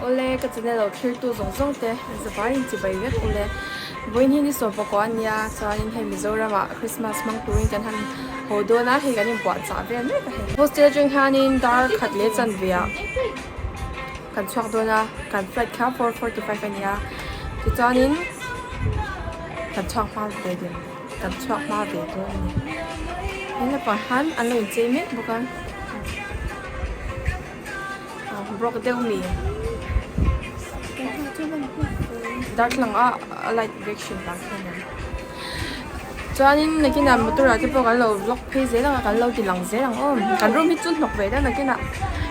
Awle ka channel lo thlirtu zawng zawng te zavai in chibai vek ule. Vawiin hi ni sawmpakua a nia chuanin hei Mizoramah Christmas hmang turin kan han haw dawn a, hei kan inbuahchah vel mek a hei. Hostel atang hianin dar khat leh chanve ah kan chhuak dawn a, kan flight kha 4:45 a nia tichuanin kan chhuak hma ve dawn kan chhuak hma ve dawn a ni. He lampang hian an lo inchei mek bawk a. Brock deuh mi darthlalang a a light reaction vang hian a ni chuanin nakinah motor ah te pawh kan lo vlog phei zel ang a kan lo ti lang zel ang aw kan room hi chu hnawk ve deuh nakinah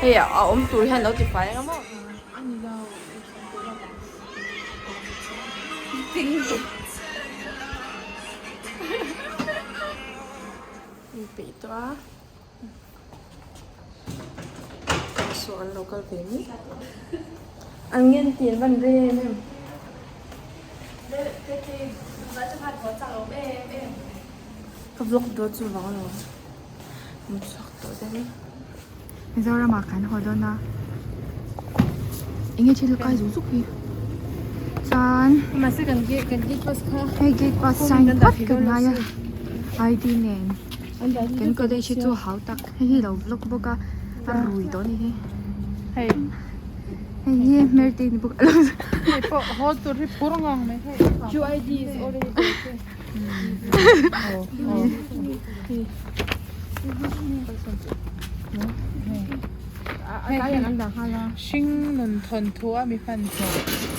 hei a awm tur hian lo ti fai ang maw. Inpeih tawh a. Saw an lo kal ve mai. An ngen tih an van rei em em. Ka vlog dawn chu vang lo. Mu chhuak tawh deuh e. Mizoram ah kan haw dawn a. Enge thil kai zuk zuk hi. Chuan Mahse kan gate kan gate pass kha. Hei gate pass sign phawt kan ngai a. ID nen. Kan college hi chu hau tak hei hi lo vlog bawk a a rui tawh a ni hi hei hei hi hmer te ni bawk a hei pawh haw tur hi phur ngang mai hei QID is already there hring nun thawnthu a mi hman hnawh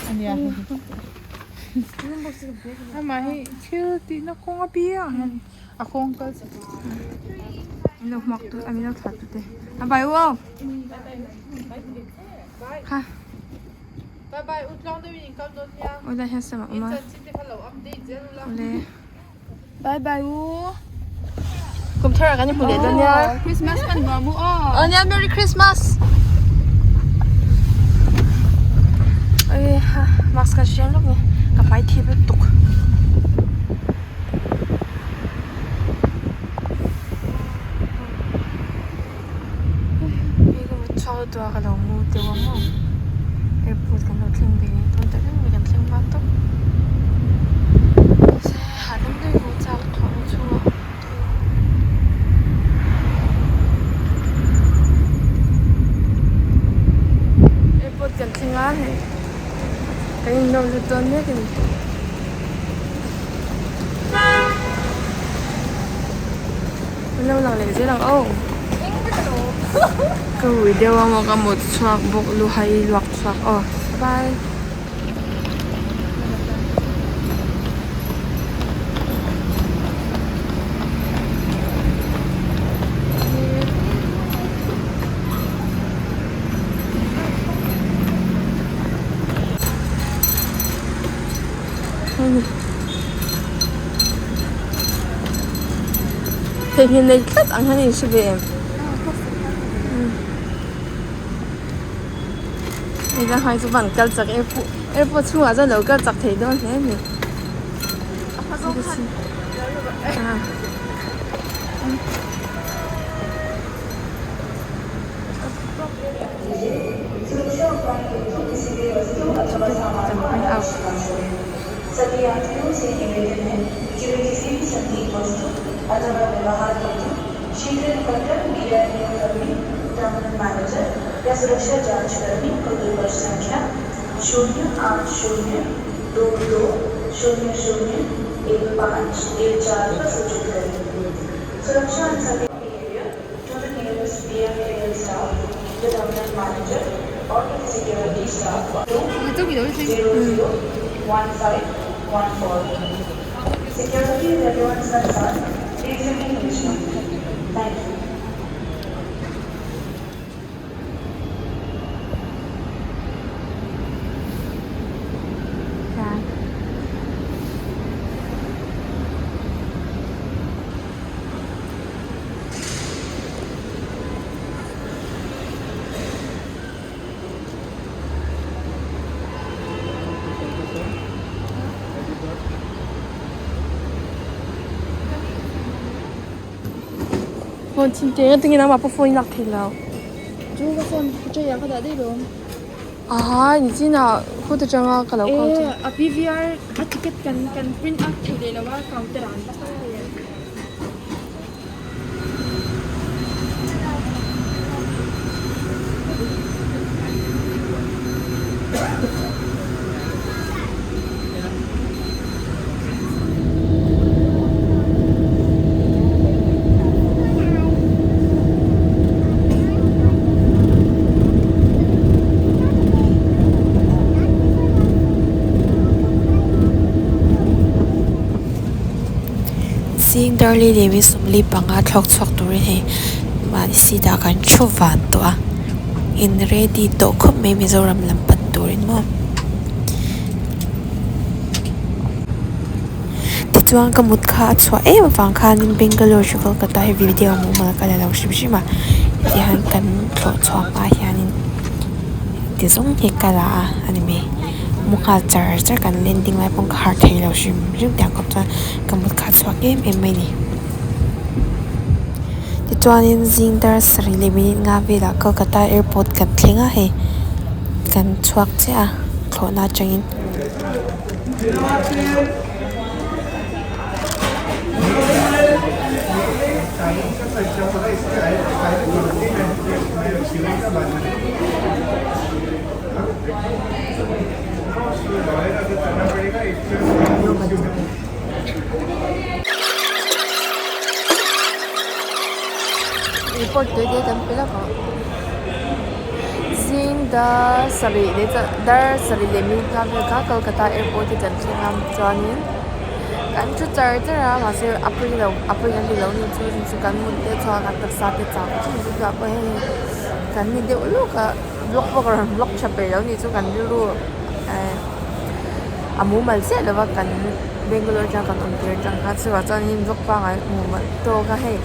a nia hei hi amah hi thil tihna kawng apiang hian A kawng kal chak Min lo hmuak tu a min lo thlah tu te a bai u aw kha Bye bye u tluang deuh in in kal dawn nia Aw lai hian sam a awm a In chanchin te kha lo update zel ula Awle Bye bye u Kum thar ah kan inhmu leh dawn nia Christmas kan nuam u aw Aw nia Merry Christmas Oi ha mask ka hriam lawk ni ka hmai thip lutuk. Hei ka mut chhuak lutuk a ka lo mu deuh a maw airport kan lo thleng ve dawn ta reng mai kan thleng hma tawp mahse hahdam deuhin ka mu chak tawh ang chhungah. Airport kan thleng a hei kan inlawm lut dawn mek a ni. An lo lang leh zel ang aw. Ka rui deuh ang aw ka mut chhuak bawk luhai luak chhuak aw bye. Theihnghilh nei tlat ang hian in hre ve em? Hei la hai chu van kal chak airport airport chhungah chuan lo kal chak thei dawn hle a ni. Phone chim te nga tingin ama pa phone lak thei lo. Chu ka phone chu yang ka dah daih lawm. Ahai nichinah khuta tanga ka lo kal chu. A PVR a ticket kan kan print out thei leh lo a counter ah an la kal leh. Zing darli leh mi 45 thlawk chhuak turin hei mahni seat ah kan thu van tawh a in ready tawh khawp mai Mizoram lam pan turin maw. Tichuan ka mut kha a chhuah em avang khanin Bangalore chu Kolkata hi video mumal ka la lo hrim hrim a tihian kan thlawh chhuah hma hianin ti zawng hi ka la a a ni mai mu nghal char char kan landing lai pawh ka harh thei lo hrim hrim tiang khawp chuan ka mut kha a chhuak em em mai a ni. Tichuanin zing dar sarih leh minute nga velah Kolkata airport kan thleng a hei kan chhuak chiah a thlawhna atangin. Report tui te kan pe lawk ang zing dar sarih leh dar sarih leh minute nga vel kha Kolkata airport hi kan thleng a chuanin kan thu char char a mahse a pawi lo a pawi kan ti lo ni chu chu kan mut te chhuak a kan taksa te chau chu chu ah pawh hei kan ni deuh lawk a vlog pawh ka rawn vlog tha peih lo ni chu kan rilru eh a mumal chiah lo va kan Bangalore atang kan awm tir atang kha chuvah chuanin vlog pangngai mumal tawk a hei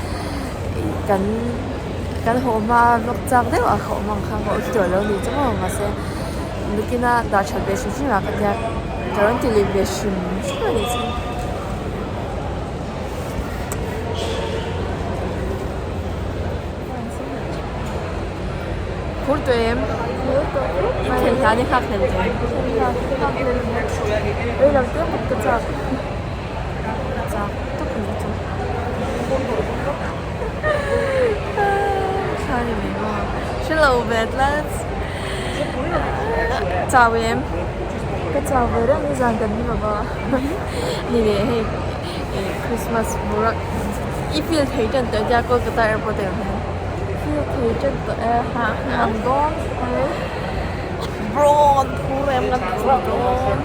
kan kan haw hma vlog chak deuh a ka awm ang kha ka awm tawh lo ni chu maw mahse nikina dah that ve hrim hrim ah ka tia ka rawn ti lui ve hrim hrim a nih chu. Phur tawh em? Thlen hlan i nghak hlel tawh em? Rei lo te kut ka chak chak tawp a nih chu. Thla ni mai maw? Hre lo ve tlat. Chau em? Ka chau ve reng nizan kan ni lova. Ni leh hei Christmas boruak i feel thei tan tawh tia Kolkata airport ah hian. Feel thei tan tawh e ha nuam dawn mai. Brawn phur em kan phur dawn.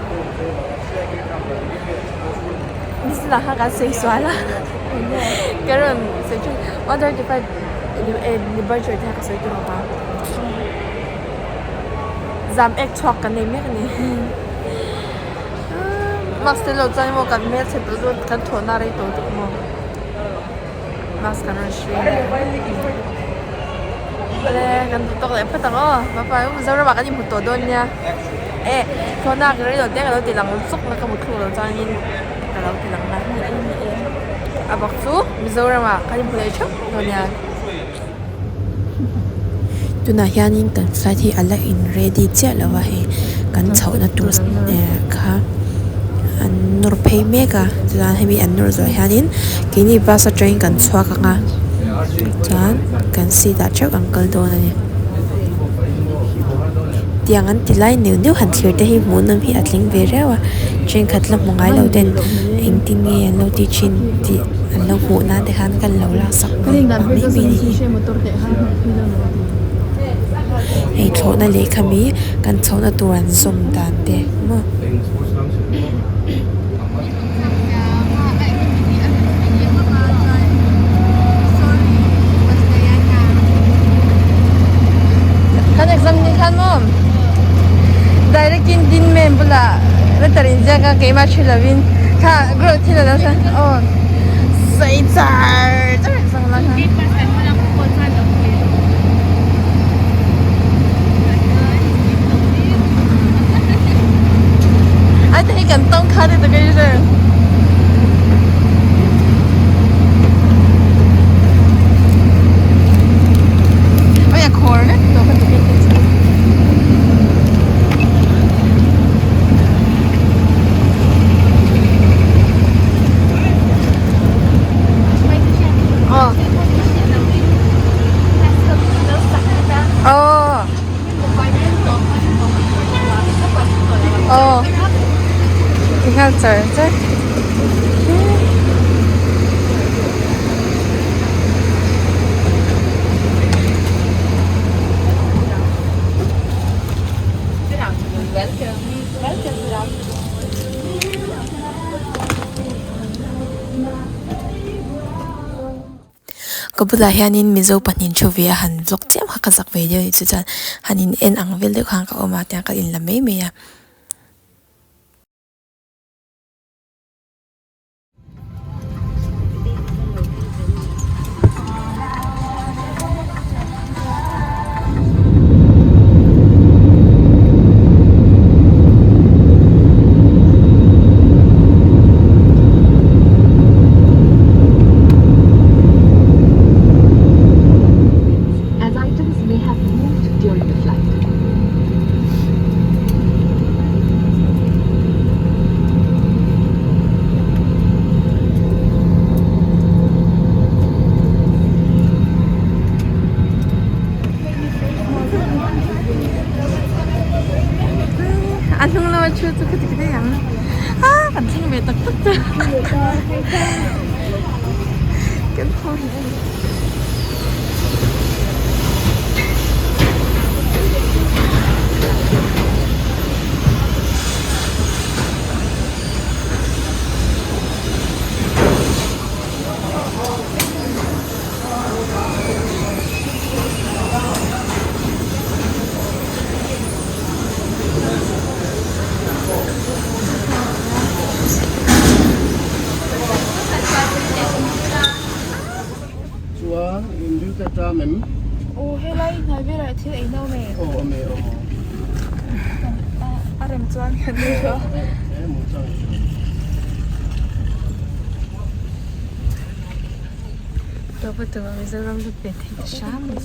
Nisinah khan kan sawi sual a ka rawn sawi thin 135 departure te kha ka sawi tur bawk a. Zam ek chhuak kan nei mek a ni. Mask te lo chuan emaw kan hmelchhe tawh chu kan thawhna rei tawh tuk maw mask kan rawn hrui awle kan duh tawk leh phawt ang aw bye bye Mizoram ah kan inhmu tawh dawn nia e thawhna ka rei lo te ka lo ti lang zuk na ka hmu thluk lo chuanin ka lo ti lang na a bak chu Mizoram ah kan inhmu leh theuh dawn nia. Tunah hianin kan flight hi a la in ready chiah lo a hei kan chhohna tur eh kha an nawr phei mek a chuan hemi an nawr zawh hianin keini bus atangin kan chhuak ang a chuan kan seat ah theuh kan kal dawn a ni tiang an ti lai neuh neuh han thlir te hi hmuhnawm hi a tling ve riau a thenkhat la hmu ngai lo ten engtin nge an lo tih thin tih an lo hmuh nan te khan kan lo laksak mai mai a ni hi. Hei thlawhna lehkha mi kan chhohna tur an zawm dan te maw. Kan exam ni khan maw direct in din mem bulah letter in ziak a keimah thi lovin kha group thil alo hran aw sawi char char exam la khan. Ai te hi kan tawng kha te ka user. Oi a khawr vek tawh ka ticket te chu. Aw ti nghal char char. Ka bulah hianin Mizo pahnih thu ve a han vlog chiam kha ka zak ve deuh a nih chu chuan han in en ang vel deuh khan ka awm a tiang ka inla mai mai a. As items may have moved during the flight. A hnung lama thu chu ka ti daih ang a kan thleng ve tak tak ta kan haw hi a ni. Chuan in dil te tan em? Aw helai hnai velah thil ei no me. Aw a me aw. A rem chuan kan ni lo. E mu chang. Tawpa tawpa Mizoram lut ve thei ta hram a ni.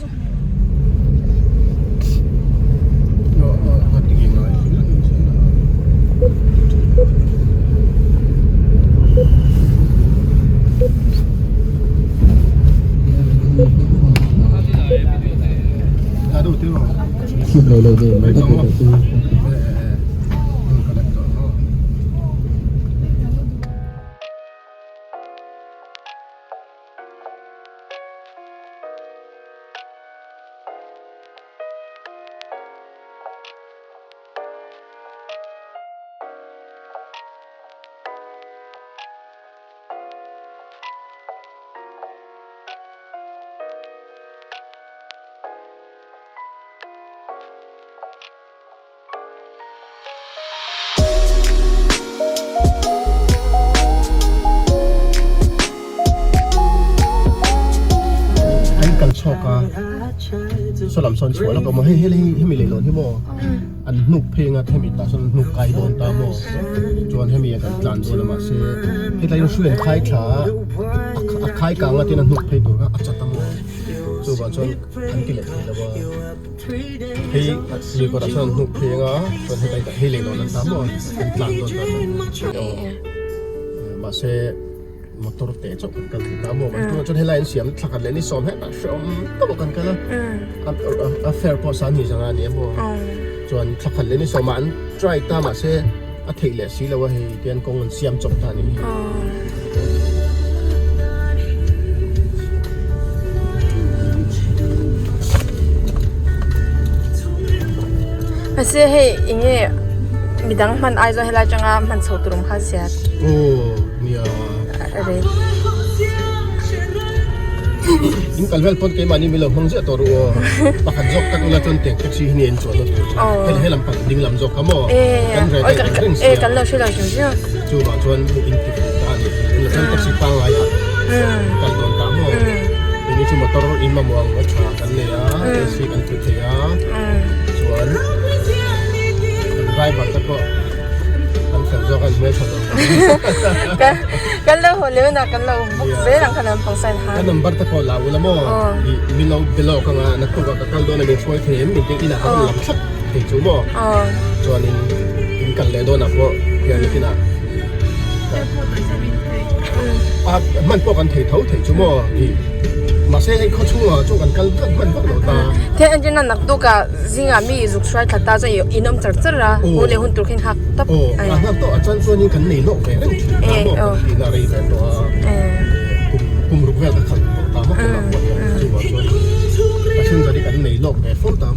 An kal chhuak a saw lam sawn chhuah lawk a maw hei hei hemi leihlawn hi maw an hnuk pheng a hemi tah sawn hnuk kai dawn ta maw chuan hemi ah kan tlan dawn a mahse hetlai hian hrui an khai thla a a khai kang a tin a hnuk phei tur kha a chat a maw chuvang chuan an ti leh thei lo a. Hei lui kawtah chuan an hnuk pheng a chuan heta hi hei lei dawn an ta maw an tlan dawn ta mahse motor te chauh kan kal thei ta maw kan tunah chuan helai an siam thla khat leh ni sawm hetah hrehawm tawp kan kal a a fair pawh san ni zanga ani a maw chuan thla khat leh ni sawmah an try ta mahse a theih leh si lo a hei tian kawng an siam chawp ta a nih hi. Mahse hei eng nge midang hman ai chuan helai atanga hman chho tur awm kha zia. Aw nia. A rei. In kal vel pawn keimahni milo hmang ziah tawh ru aw. Pakhat zawk tak ula chuan tiang taxi hi ni an chuan na tur chu. Hei he lam pang ding lam zawk kha maw. Kan reh daih reng reng sia. Kan lo hre lo hrim hrim. Chuvang chuan in ti fuh ta a ni. In la chuan taxi pangngai ah kal dawn ta maw. Keini chu motor in mamawh ang a tha kan nei a, AC kan put thei a. Chuan kan driver te pawh kan fel zawk a, an hmeltha zawk. Kan lo haw leh hunah kan lo book zel ang kha lampang side han. Ka number te pawh la ula maw? I min lo be lawk anga naktuk ah ka kal dawn a min hruai thei em min tih inah ka rawn lam thlap thei chu maw? Chuanin in kal leh dawnah pawh hian nikinah ka. A hman pawh kan thei tho thei chu maw tih mahse hei khaw chhungah chuan kan kal vak hman vak lo ta. Thil entir nan naktuk ah zingah mi zuk hruai thla ta chuan in awm char char a hun leh hun tur khin nghak tawp. Aw a nghak tawh a chuan chuanin kan nei lawk ve reng thin ta maw kan tihna rei ve tawh a kum kum ruk vel ka khalh tawh ta maw kawngah pawh hian chuvang chuan passenger hi kan nei lawk ve fo ta.